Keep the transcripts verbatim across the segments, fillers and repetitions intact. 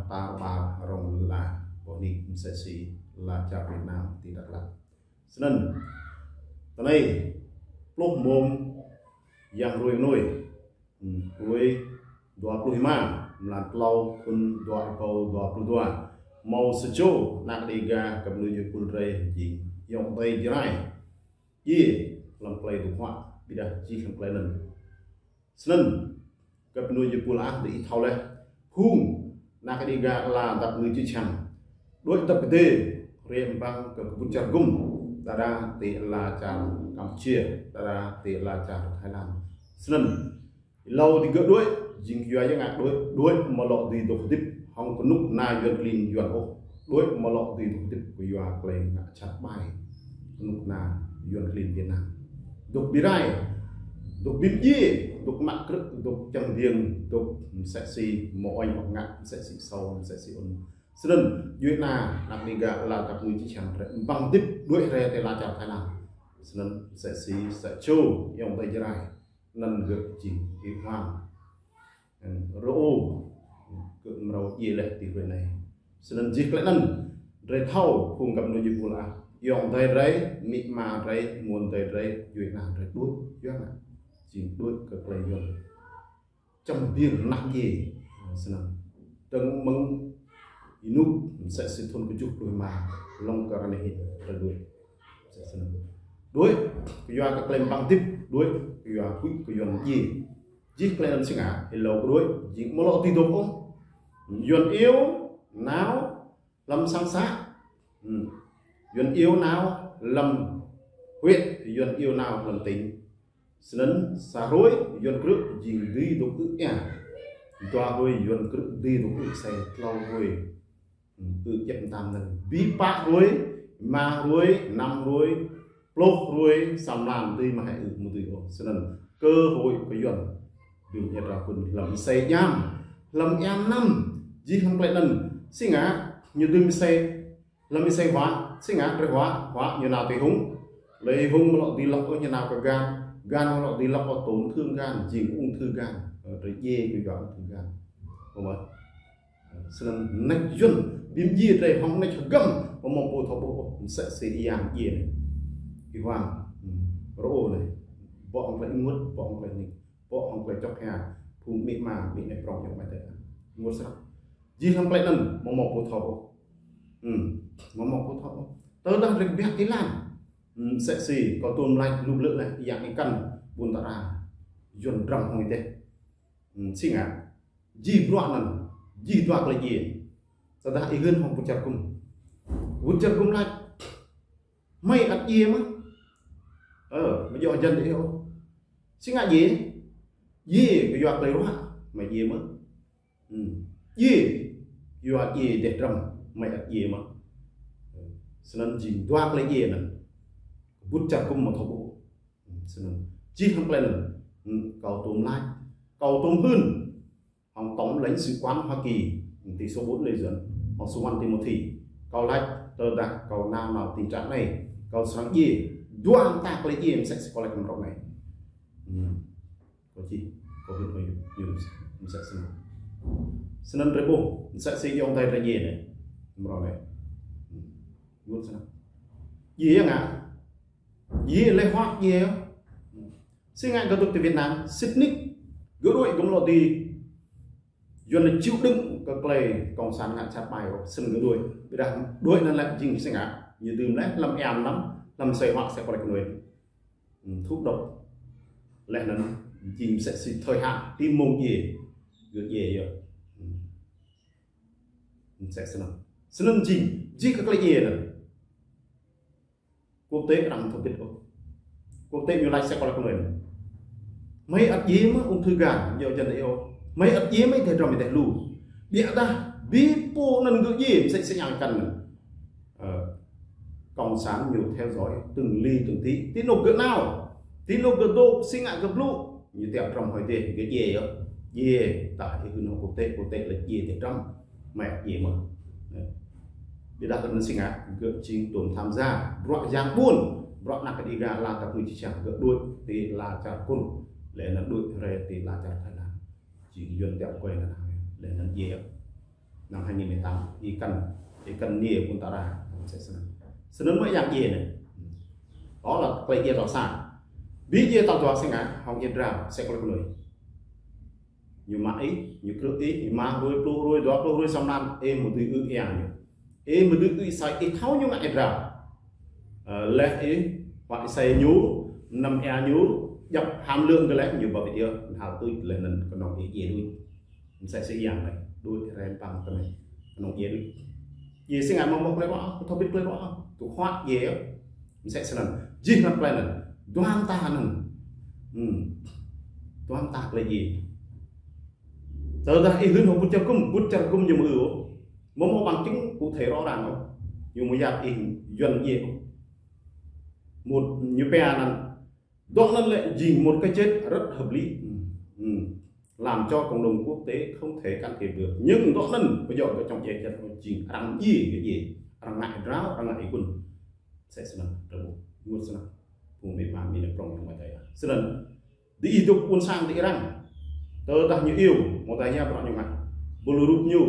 ta ba rong la, pô ni msĕ si ala čar Việt Nam ti Dak Lak. Snăn, tơ anai, pluh mông yang hruê mơnuih, hmm, hruê dua pluh êma, mlan tlâo, thŭn dua êbâo dua pluh dua. Mâo sa čô anak Dêga găp djuai jơpul drei jing ayŏng adei Jarai. Djiê hlăm klei dôk huă, ƀiădah jih hlăm klei anăn. Snăn, găp djuai jơpul ah dih thâo leh. Hung, anak Dêga ala dăp ngư čư̆ čhiăng. Đuĕ dăp kơdê, hriê mbăng kơ kbŭt čar gŭm, đa đa ti ala čar Kampuchia, đa đa ti ala čar Thái Lan. Snăn, êlâo digơ̆ đuĕ, jing kyua ya ngă đuĕ, đuĕ amâo lŏ dưi dôk hdĭp hŏng kơnuk kơna yuăn klin yuăn ôh. Đuĕ amâo lŏ dưi dôk hdĭp kyua klei ngă jhat ƀai kơnuk kơna yuăn klin Việt Nam. Dôk bi rai, dôk bi mdjiê, dôk mă krư̆, dôk čang biêng, dôk msĕ si mâo oanh ôh ngă, msĕ si sâu, msĕ si ŭn. Snăn, djuê ana, anak Dêga ala dăp ngư čư̆ čhiăng drei, mbăng hdĭp đuĕ hriê ti ala čar Thái Lan. Snăn, msĕ si, sa čô ayŏng adei Jarai. Anăn gơ̆ jing Y Hoang. Rơ-ô, gơ̆ mrâo djiê leh ti hruê anei. Snăn jih klei anăn, drei thâo phung găp djuai jơpul ah. Ayŏng adei drei, amĭ ama drei, amuôn adei drei, djuê ana drei đuĕ, yua anăn. Jing đuĕ kơ klei yuăn čang biêng mnah djiê. Snăn. Dơ̆ng mơ̆ng ênuk msĕ si thŭn kjuh pluh êma, lŏ kơ ară anei hĭn, drei đuĕ. Msĕ snăn. Đuĕ, kyua kơ klei mbăng hdĭp, đuĕ, kyua huĭ kơ yuăn djiê. Jih klei anăn si ngă, êlâo kơ đuĕ, jing amâo lŏ dưi dôk ôh. Yuăn iêu, nao, hlăm sang să. Hmm. Yuăn iêu nao hlăm huyện, yuăn iêu nao hlăm tỉnh. Snăn sa hruê yuăn krư̆ jing dưi dôk ư êa. Dua hruê yuăn krư̆ dưi dôk ư asei, tlâo hruê. Hmm, ư djăp mtam anăn. Bi pă hruê, êma hruê, năm hruê, pluh hruê, sa mlan dưi mă hĕ ư mơ̆ dưi ôh. Snăn cơ hội kơ yuăn dưm ia ra kun hlăm asei djam, hlăm êa mnăm, jih hlăm klei anăn. Si ngă, ñu dưm asei, hlăm asei huă, si ngă, drei huă, huă, ñu nao ti hŭng. Lei hŭng amâo lŏ dưi lăp ôh ñu nao kơ gan, gan amâo lŏ dưi lăp ôh tổn thương gan, jing ung thư gan, ơ, drei djiê kơ yua ung thư gan. Ơ mơh. Snăn mnêč yuăn, bi mdjiê drei hŏng mnêč hgăm, amâo mâo pô thâo ƀuh ôh, msĕ si Y Hoang djiê anei. Y Hoang, hmm, rơ-ô anei, bŏ hŏng klei ênguôt, bŏ hŏng klei nik, bŏ hŏng klei čŏk hia, phung amĭ ama, amĭ anei prŏng ayŏng amai adei. Ênguôt snăk. Jih hlăm klei anăn, amâo mâo pô thâo ôh. Hmm, amâo mâo pô thâo ôh. Tơdah drei kbiă ti lăn. Hmm, msĕ si, kâo tuôm lač lu blư̆ leh, yang êkăn, ƀuôn ta ra. Yuăn drăm hŏng êdeh. Hmm, si ngă. Jih bruă anăn, jih dua klei djiê. Tơdah ih hưn hŏng kbŭt čar gŭm. Kbŭt čar gŭm lač. Hmei ăt djiê mơh. Ơ, amâo djŏ hjăn diih ôh. Si ngă djiê? Djiê kyua klei ruă, hmei djiê mơh. Hmm. Djiê, kyua djiê êdeh drăm, hmei ăt djiê mơh. Snăn jing dua klei djiê anăn. Kbŭt čar gŭm amâo thâo ƀuh. Hmm, snăn. Jih hlăm klei anăn, hmm, kâo tuôm lač, kâo tuôm hưn. Hŏng tổng lãnh sự quán Hoa Kỳ, ti số bốn Lê Duẩn, hŏng số một Timothy. Kâo lač, tơdah kâo nao nao ti čar anei, kâo srăng djiê, dua mta klei djiê msĕ si kâo lač mrâo anei. Hmm. Kâo čih, kâo hưn kơ ñu, ñu msĕ snăn. Snăn drei ƀuh, msĕ si ayŏng adei drei djiê anei, mrâo anei. Hmm. Ênguôt snăk. Djiê ya ngă. Djiê leh huă djiê. Si ngă gơ̆ dôk ti Việt Nam, sĭt nik. Gơ̆ đuĕ gơ̆ amâo lŏ dưi. Yuăn anei chịu đựng kơ klei cộng sản ngă jhat ƀai ôh, snăn gơ̆ đuĕ. Ƀiădah đuĕ anăn lĕ jing si ngă. Ñu dưm leh hlăm êa mnăm, hlăm asei huă asei prăk knuê. Hmm, thuốc độc. Leh anăn jing msĕ si thời hạn, ti mông djiê. Gơ̆ djiê yơh. Hmm. Msĕ snăn. Snăn jing, jih kơ klei djiê anăn. Quốc tế arăng thâo ƀĭt ôh. Quốc tế ñu lač asei prăk knuê. Hmei ăt djiê mơh ung thư gan, djŏ hjăn diih ôh. Hmei ăt djiê mơh êdeh drăm êdeh lu. Ƀiădah bi pô anăn gơ̆ djiê, msĕ si yang êkăn anăn. Ơ, cộng sản ñu theo dõi từng ly từng tí. Ti anôk gơ̆ nao. Ti anôk gơ̆ dôk, si ngă gơ̆ blŭ. Ñu tiăp drăm hŏng êdeh, gơ̆ djiê yơh. Djiê, tơdah ih hưn hŏng quốc tế, quốc tế lač djiê êdeh drăm. Hmei djiê mơh. Ƀiădah tơ anăn si ngă, gơ̆ jing tuôm tham gia bruă yang ƀuôn, bruă anak Dêga ala dăp ngư čư̆ čhiăng, gơ̆ đuĕ ti ala čar Kur, leh anăn đuĕ hriê ti ala čar Thái Lan. Jing yuăn tiăp kơ anăn, leh anăn djiê yơh. Năm hai nghìn mười tám, ih kăn, ih kăn niê ƀun ta ra, msĕ snăn. Snăn mơ̆ yang djiê anai. Đó là klei djiê tal sa. Bi djiê tal dua si ngă, hŏng djiê drao, msĕ klei kơ anai. Ñu mă ih, ñu krư̆ ih, ih mă hruê, pluh hruê, dua pluh hruê, sa mlan, ih mă dưi ư ia ñu. Ih mă dưi ư asơi, ih thâo ñu ngă ia drao. Ơ, leh ih, pă asơi ñu, năm ia ñu, djăp hăm lương kơ leh ñu ba video, hal tui leh anăn kơnong ih djiê đuč. Msĕ si yang anai, đuč rai păng kơ anai, kơnong djiê đuč. Djiê si ngă mă mơ̆ klei ruă, kơ thâo bĭt klei ruă, tŭ huă djiê. Msĕ snăn, jih anăn klei anăn, dua mta anăn. Hmm. Dua mta klei djiê. Tơdah ih hưn hŏng bŭt čar gŭm, bŭt čar gŭm ñu mơ̆ ư ôh. Mơ̆ mơ̆ bằng chứng cụ thể rõ ràng ôh. Ñu mơ̆ yap ih yuăn djiê ôh. Một ñu pia anăn. Dŏ anăn lĕ jing một cái chết rất hợp lý. Hmm. Làm cho cộng đồng quốc tế không thể can thiệp được. Nhưng dŏ anăn, ƀu djơ̆ kơ čŏng djiê čar jing arăng djiê, djiê. Arăng ngă ia drao, arăng ngă ia gŭn. Msĕ snăn, rơbŭ, ênguôt snăk. Phung amĭ ama, amĭ ană prŏng ayŏng amai adơi. Snăn, diih dŏ ƀuôn sang diih arăng. Tơdah ñu iêu, mơ̆ tơdah ñu bruă ñu ngă. Bul rup ñu.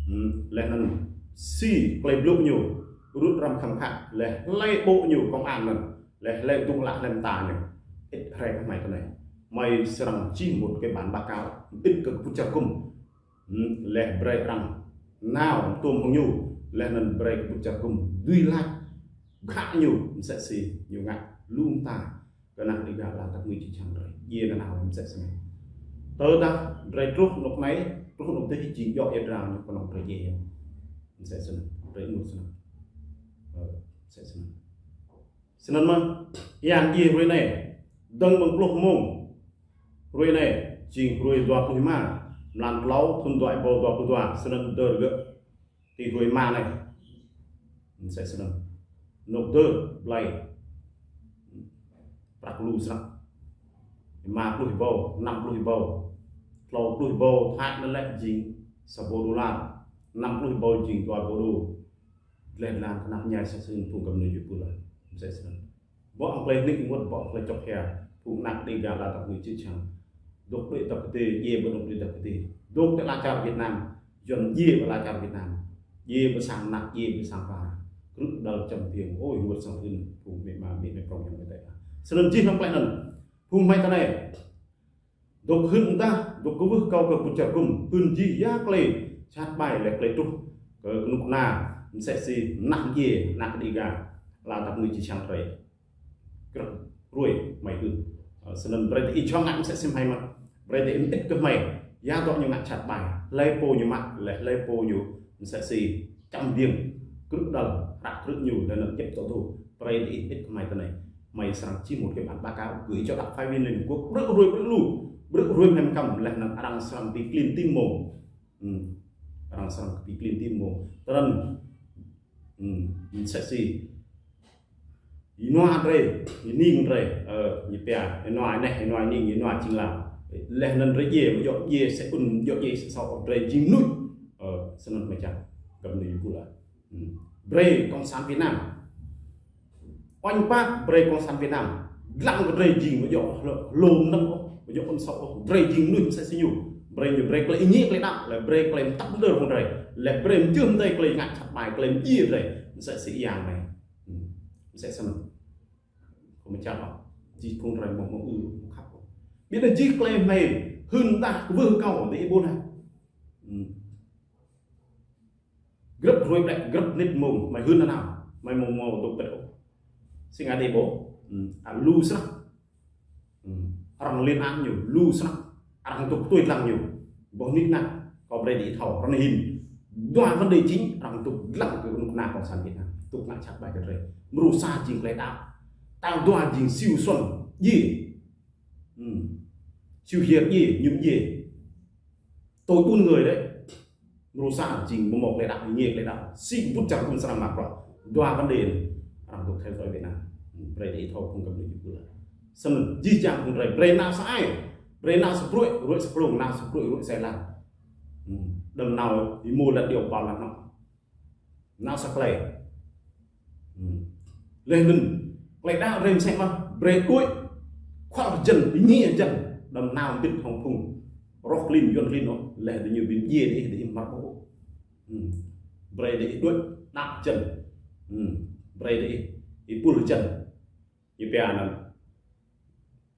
Hmm, leh anăn si klei blŭ ñu. Rŭt răm khăm khă, leh hlơi ƀô̆ ñu công an anăn. Leh hlơi dŭng lă hlăm ta ñu. Ĭt rai kơ hmei tơ anai. Hmei srăng čih một cái bản báo cáo. Ĭt kơ bŭt čar gŭm. Hmm, leh brei arăng nao tuôm hŏng ñu, leh anăn brei kơ bŭt čar gŭm dưi lač ƀhă ñu, msĕ si ñu ngă lu mta kơ anak Dega ala tăp ngui čih čang drei. Djiê nanao msĕ snăn. Tơdah drei truh anôk anai, truh anôk adih jing djŏ ia drao ñu kơnong drei djiê. Msĕ snăn, drei ênguôt snăk. Ơ, msĕ snăn. Snăn mơ̆, yang djiê hruê anai, dơ̆ng mơ̆ng pluh mông. Hruê anai, jing hruê dua pluh êma, mlan klâo, thŭn dua êbâo dua pluh dua, snăn dơ̆r gơ̆. Ti hruê êma anai. Msĕ snăn. Anôk dơ̆r, blai. Prăk lu snăk. Êma pluh êbâo, năm pluh êbâo. Klâo pluh êbâo, Thái anăn lĕ jing sa êbâo đôlar. Năm pluh êbâo jing dua êbâo đô. Dleh dlan knap mñai sa sưng phung găp nui jui pul. Msĕ snăn. Ƀô̆ hŏng klei nik ênguôt, ƀô̆ hŏng klei čŏk hia. Phung anak Dega ala tăp ngui čih čang. Dôk đuĕ tăp kơtê, djiê ƀu dôk đuĕ tăp kơtê. Dôk tơ ala čar Việt Nam. Yuăn djiê ƀu ala čar Việt Nam. Djiê ƀu sang anak, djiê ƀu sang pha. Krư̆ đăl čăm piêng. Ôi, ênguôt sang ưn. Phung amĭ ama, amĭ ană prŏng ayŏng amai adơi. Snăn jih anăn klei anăn. Phung hmei tơ anai. Dôk hưn mdah, dôk kwưh akâo kơ bŭt čar gŭm, hưn jih ya klei jhat ƀai leh klei truh kơ knŭk kna, msĕ si anak djiê, anak Dega, ala tăp ngui čih čang drei. Krăk hruê hmei hưn. Ơ, snăn brei diih jhŏng ngă msĕ si hmei mơh. Brei diih mĭt kơ hmei. Ya dŏ ñu ngă jhat ƀai. Hlơi pô ñu mă, leh hlơi pô ñu msĕ si čăm biêng, krư̆ đăl, hră krư̆ ñu, leh anăn djăp tŏ dô. Brei diih ĭt kơ hmei tơ anai. Hmei srăng čih một cái bản báo cáo gửi cho đặc phái viên Liên Hợp Quốc. Brư̆ hruê brư̆ lu, brư̆ hruê hmei mkăm, leh anăn arăng srăng bi klin tim mông. Hmm. Arăng srăng bi klin tim mông. Tơ anăn, hmm, msĕ si ênuah drei, êning drei, ơ, ñu pia, ênuah aneh, ênuah êning, ênuah jing lăm. Leh anăn drei djiê, ƀu djŏ djiê sa ŭn, ƀu djŏ djiê sa sŏ, drei jing mnuih. Ơ, snăn mơ̆ čang, găp nui jui pul. Hmm. Brei Cộng sản Việt Nam. Oanh pap brei Cộng sản Việt Nam. Dlăng kơ drei jing ƀu djŏ hlô, hlô mnơ̆ng ôh, ƀu djŏ ŭn sŏ ôh. Drei jing mnuih msĕ si ñu. Brei ñu brei klei êngiê klei đăo, leh brei klei mtăp mdơr hŏng drei. Leh brei mjưh mdei klei ngă jhat ƀai, klei mdjiê drei. Msĕ si yang anai. Hmm. Msĕ snăn. Kơ mơ̆ čang ôh. Jih phung drei mơ̆ mơ̆ ư, mơ̆ khăp ôh. Ƀiădah jih klei hmei hưn mdah kwưh akâo diih ƀuh anai. Hmm. Grăp hruê ƀlĕ, grăp mnĭt mông, hmei hưn nanao, hmei mơ̆ mâo dôk pĭt ôh. Si ngă diih ƀuh, hmm, a lu snăk. Hmm. Arăng lên án ñu, lu snăk. Arăng dôk tui dlăng ñu. Boh nik năk, kâo brei diih thâo, arăng hĭn. Dua vấn đề chính, arăng dôk dlăng kơ knŭk kna Cộng sản Việt Nam. Dôk ngă jhat ƀai kơ drei. Mrô sa jing klei đăo. Tal dua jing siu suăn, djiê. Hmm. Siu hiêr djiê, mơñum djiê. Tôi ƀun người đấy. Mrô sa jing mơ̆ mâo klei đăo, êngiê klei đăo. Si bŭt čar gŭm srăng mă bruă. Dua vấn đề anei. Arăng dôk theo dõi Việt Nam. Brei diih thâo phung găp nui jui pul. Snăn jih jang phung drei, brei nao sa ai. Brei nao sa pruê̆, ruê̆ sa klông, nao sa pruê̆, ruê̆ sa êlan. Hmm. Đăm nao êmô lăt điêu pal lăt nŏ. Nao sa klei. Hmm. Leh anăn, klei đăo drei msĕ mơh, brei đuĕ, khual kơ jăn, êngiê jăn, đăm nao mbĭt hŏng phung roh klin, yuăn klin ôh, leh diñu bi mdjiê diih, diih mă bruă. Hm. Brơi đơi ih đuaĭ đăp jăn. Hm. Brơi đơi ih, ih pul jăn. Ñu pia anŭn.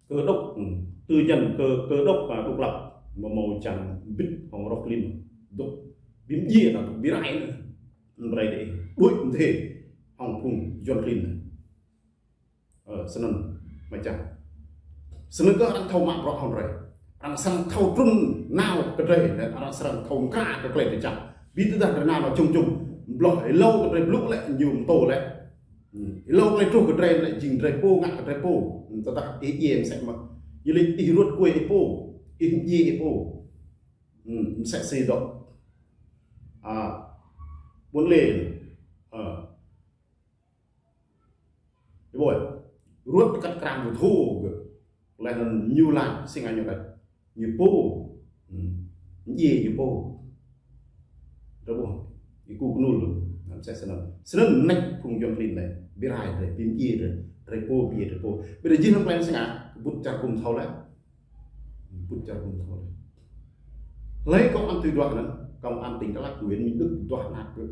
Cơ đốc, hm, tư nhân, cơ, cơ đốc, à, độc lập. Mơ̆ hmâo čang bĭt hăng roh klin. Dŏ ƀing djiê anŭn, dŏ ƀing rai anŭn. Brơi đơi ih đuaĭ mơdê hăng phung Yuan klin anŭn. Ơ, snăn mơ̆ čang. Snăn kơ arăng thâo mă bruă hăng drơi. Arăng srăng thâo trŭn nao kơ drơi, lĕ arăng srăng thâo mkra kơ klei drơi čang. Bi tơdah drơi nao lŏ jŭm jŭm, blŏh hlâo kơ drơi blŭ lĕ ñu mtô lĕ. Hm, hlâo klei truh kơ drơi lĕ jing drơi pô ngă kơ drơi pô. Hm, tơdah ih djiê msĕ mơ̆. Yua lĕ ih ruăt kuê ih pô, ih djiê ih pô. Hm, msĕ si dŏ. À, ƀuôn lê. Ơ. Ih ƀuh, ruăt kăt kram ƀu thâo gơ̆. Leh anŭn ñu laĭ si ngă ñu kăt. Ñu pô. Hm. Djiê ñu pô. Rơbuh. Ih kơnul. Msĕ snăn. Snăn mơneč phung Yuan klin anai. Ƀing rai drơi, ƀing djiê drơi. Drơi pô, djiê drơi pô. Ƀiădah jih hlăm klei si ngă, kơ ƀut čar gŭm thâo lĕ. Ƀut čar gŭm thâo lĕ. Hlơi công an tui duah anŭn, công an tỉnh Đắk Lắk Nguyễn Minh Đức duah anak gơ̆.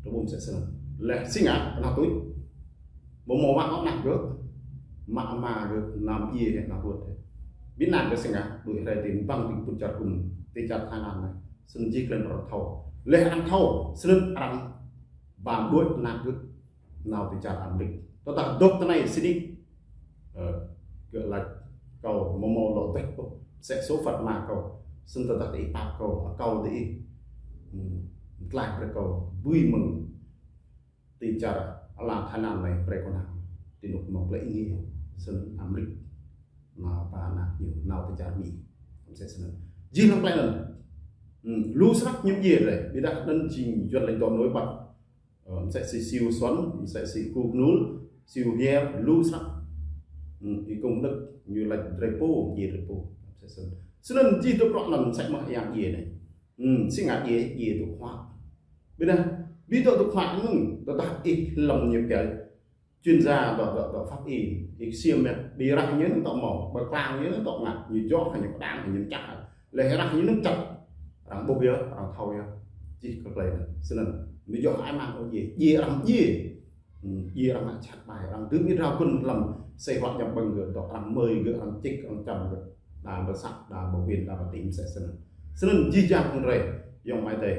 Rơbuh msĕ snăn. Leh si ngă, anak tui. Mơ̆ hmâo mă anak gơ̆. Mă ama gơ̆, anăm djiê hĕ ană ruăt hĕ. Ƀing anak gơ̆ si ngă, đuaĭ rai ti ƀăng ti ƀut čar gŭm, ti čar Thái Lan anai. Snăn jih klei arăng thâo. Leh arăng thâo, snăn arăng ba đuaĭ anak gơ̆. Nao ti čar Amêrik. Tơdah dŏ ti anai sĭt nik. Ơ, gơ̆ laĭ kâo mơ̆ hmâo lŏ tĕh ôh. Msĕ số phận ama kâo. Snăn tơdah ti ih pap kâo, akâo ti ih. Hm, tlaih brơi kâo bui mơ̆ng ti čar ala Thái Lan anai brơi kâo nao. Ti anŭn hmâo klei ih djiê. Snăn Amêrik. Nao ba anak ñu, nao ti čar Mi. Msĕ snăn. Jih hlăm klei anŭn. Hm, lu snăk ñu djiê drơi. Ƀiădah anŭn jing Yuan laĭ dŏ nổi bật. Ơ, msĕ si Siu Suăn, msĕ si Kuk Nul, Siu Hier, lu snăk. Hm, Y Công Đức, ñu laĭ drơi pô, djiê drơi pô. Msĕ snăn. Snăn jih tơpă anŭn msĕ mơ̆ yang djiê anai. Hm, si ngă djiê, djiê tŭ huă. Ƀiădah, bi tŭ tŭ huă anŭn, tơdah ih lăm ñu pia chuyên gia dŏ, dŏ, dŏ pháp y, ih ksiêm yơh, ƀiădah ñu anŭn tŏ hmâo, ƀơi klang ñu anŭn tŏ ngă, ñu jŏk hă, ñu kơđang hă, ñu čăk hă. Leh rah ñu anŭn čăk, arăng ƀuh yơh, arăng thâo yơh. Jih kơ klei anŭn. Snăn, ñu jŏk ai mang ôh djiê, djiê arăng djiê. Hm, djiê arăng ngă čăk ƀai, arăng dưm ñu rao kŭn lăm, sĕ huă ñăm ƀơ̆ng gơ̆, dŏ arăng mơi gơ̆, arăng čik, arăng čăm gơ̆. Đa ƀơi xã, đa ƀơi huyện, đa ƀơi tỉnh, msĕ snăn. Snăn jih jang phung drơi, ayŏng amai adơi.